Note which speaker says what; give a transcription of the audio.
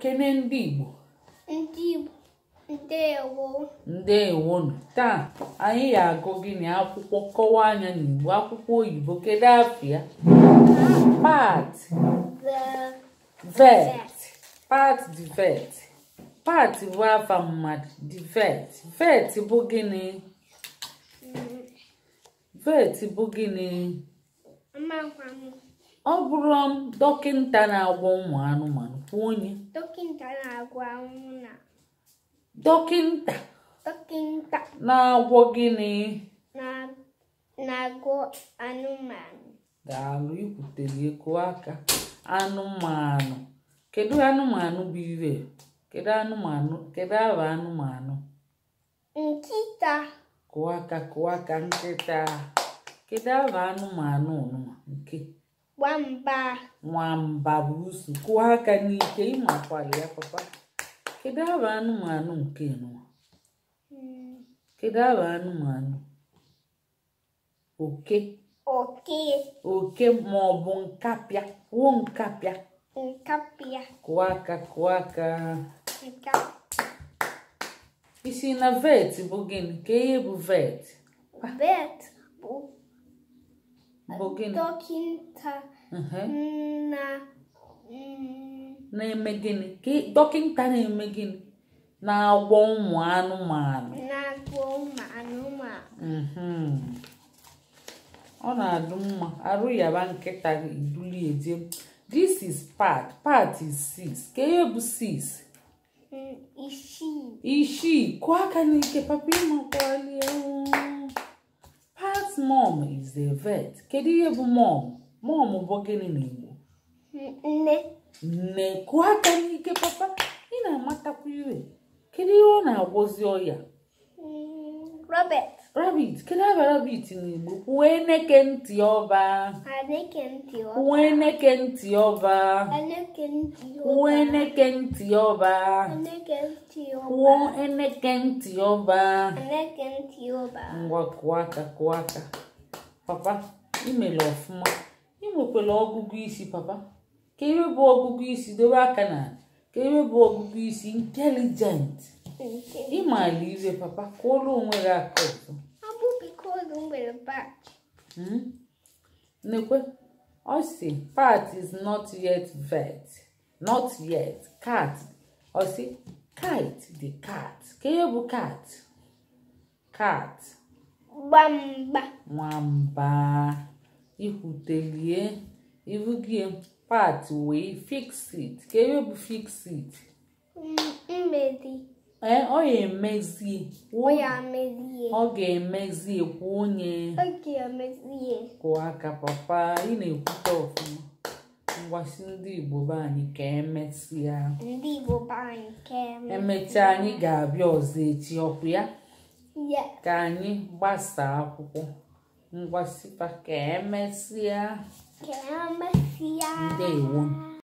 Speaker 1: Kene ndị Igbo.
Speaker 2: Ndị Igbo, ndewo.
Speaker 1: Ndewonu. Taa anyị ga-agụ gịnị? Akwụkwọ kọwaa anya n'Igbo, akwụkwọ oyibo. Kedu afa ya? Pat
Speaker 2: the
Speaker 1: Vet. Pat the Vet. Pat bụ afa mmadụ. The vet, vet bụ gịnị? Vet bụ gịnị?
Speaker 2: Amakwa m.
Speaker 1: Ọ bụrụ m dọkịta na-agwọ ụmụ anụmanụ, kwuo onye.
Speaker 2: Dọkịta na-agwọ anwụ na
Speaker 1: Dọkịta.
Speaker 2: Dọkịta.
Speaker 1: Na-agwọ gịnị?
Speaker 2: Na-agwọ anụmanụ.
Speaker 1: Daalụ, ikwutere eko aka. Anụmanụ. Kedu anụmanụ bụ ire? Kedu anụmanụ? Kedu aha anụmanụ?
Speaker 2: Nkịta.
Speaker 1: Kụọ aka, kụọ aka. Nkịta. Kedu aha anụmanụ ọnụma nke?
Speaker 2: Nwamba.
Speaker 1: Nwamba bụ usu. Kụọ aka n'ike, ịmakwala ya, papa. Kedu aha anụmanụ nke nwa? Kedu aha anụmanụ? Oke.
Speaker 2: Oke.
Speaker 1: Oke ma ọ bụ nkapịa. Kwuo nkapịa.
Speaker 2: Nkapịa.
Speaker 1: Kụọ aka, kụọ aka.
Speaker 2: Nka.
Speaker 1: Isi na vet bụ gịnị? Ka ihe bụ vet?
Speaker 2: Vet bụ
Speaker 1: bụ gịnị?
Speaker 2: Dọkịta na
Speaker 1: Na-eme gịnị? Ka dọkịta na-eme gịnị? Na-agwọ ụmụ anụmanụ.
Speaker 2: Na-agwọ ụmụ anụmanụ.
Speaker 1: Ọ na-adụ mma arụ yaba nkịta gị, iduli eje. This is Pat. Pat is 6. Ka ihe bụ 6?
Speaker 2: 6.
Speaker 1: 6. Kụọ aka n'ike, papa, ịmakwalie. Pat's mom is a vet. Kedu ihe bụ mom? Mom bụ gịnị n'Igbo?
Speaker 2: Nne.
Speaker 1: Nne. Kụọ aka n'ike, papa, ị na-amatakwa ihe. Kedu ihe ọ na-agwọzi ọya?
Speaker 2: Rabbit.
Speaker 1: Rabbit. Kedu aha rabbit n'Igbo? Kwuo eneke ntị ọba.
Speaker 2: Aneke ntị ọba.
Speaker 1: Kwuo eneke ntị ọba.
Speaker 2: Aneke ntị
Speaker 1: Kwuo
Speaker 2: ọba.
Speaker 1: eneke ntị ọba.
Speaker 2: Aneke ntị
Speaker 1: Kwuo
Speaker 2: ọba.
Speaker 1: eneke ntị ọba.
Speaker 2: Aneke ntị ọba.
Speaker 1: Ngwa, kụọ aka, kụọ aka. Papa, imere ọfụma. Ị nwekwara ọgụgụ isi, papa. Ka ihe bụ ọgụgụ isi? Dobe aka na ka ihe bụ ọgụgụ isi. Intelligent.
Speaker 2: Nke.
Speaker 1: Ịmala iwe, papa. Kụọrọ onwe gị aka ọzọ.
Speaker 2: Ọ bụ because m nwere badge.
Speaker 1: Nekwe, ọ sị Pat is not yet vet, not yet. Cat, ọ sị kite the cat. Ka ihe bụ cat? Cat.
Speaker 2: Gbamgba.
Speaker 1: Nwamba. Ikwutelie ibugie. Pat wee fix it. Ka ihe bụ fix it?
Speaker 2: Mmezi.
Speaker 1: Ee, ọ ya emezie.
Speaker 2: Ọ ya mezie.
Speaker 1: Ọ ga-emezie. Kwuo onye.
Speaker 2: Ọ ga-emezie.
Speaker 1: Kụọ aka, papa, ị na-ekwute ọfụma. Ngwasị ndị Igbo be anyị ka emesịa.
Speaker 2: Ndị Igbo be anyị, ka emesịa.
Speaker 1: Emechaa, anyị ga-abịa ọzọ echi, ọkụ ya?
Speaker 2: Yes.
Speaker 1: Ka anyị gbasaa akwụkwọ. Ngwasịpa ka emesịa.
Speaker 2: Ka emesịa.
Speaker 1: Ndewo.